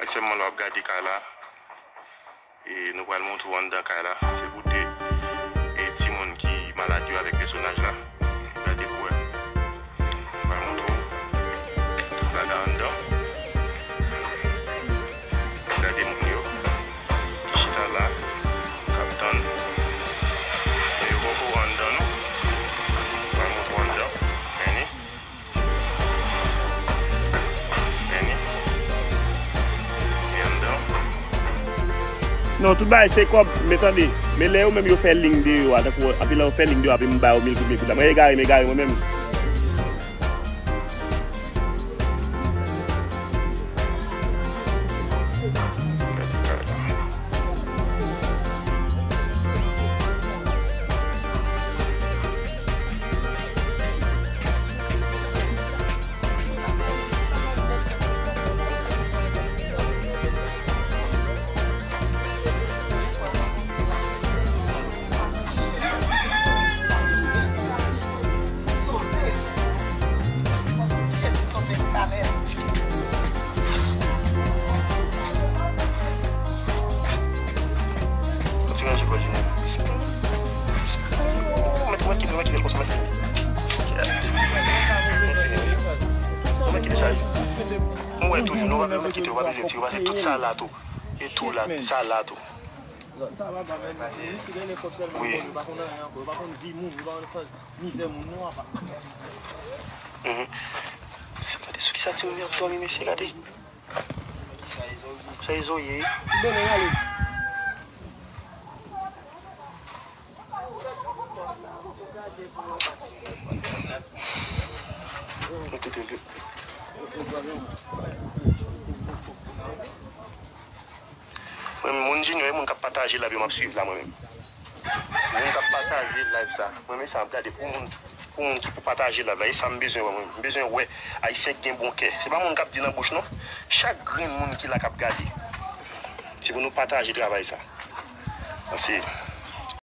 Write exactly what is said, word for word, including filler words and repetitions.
Aktyèlman la w ap gade kay la. E nou pral montre w anndan kay la. Se pou de e timoun ki malad yo avèk pèsonaj la. Gade pou wè. Nou pral montre w tout bagay anndan. Gade moun yo ki chita la, k ap tann. Men yo poko anndan non. Nou pral montre w anndan. Men ni. Men ni. Li anndan. Non, tout bagay se kòb, men tande. Men lè yo menm yo fè liy deyò a, tankou anpil nan yo fè liy deyò a, epi m ba yo mil kout, mil kout la. Mwen egare, m egare mwen menm. Ti ranje kò Junior. Mwen, mwen kite, mwen kite l konsa, mwen kite l. Mwen kite sa. Mwen wè toujou, non, pa bezwen kite, pa bezwen tire, pase tout sa la tou. E tou la, sa la tou. Wi. Mhm. Gade sou ki sa timoun yo ap dòmi, mesye, gade. Sa e zo ye. Ti Belen, ale. Mwen kite l. Mwen, moun Junior, e moun k ap pataje live yo, m ap swiv la, mwen menm. Moun k ap pataje live sa. Mwen, men sa, m ap gade pou moun, pou moun ki pou pataje live la. E sa m bezwen wè, mwen. M bezwen wè Ayisyen ki gen bon kè. Se pa moun k ap di nan bouch, non. Chak grenn moun ki la k ap gade. Se pou nou pataje travay sa. Paske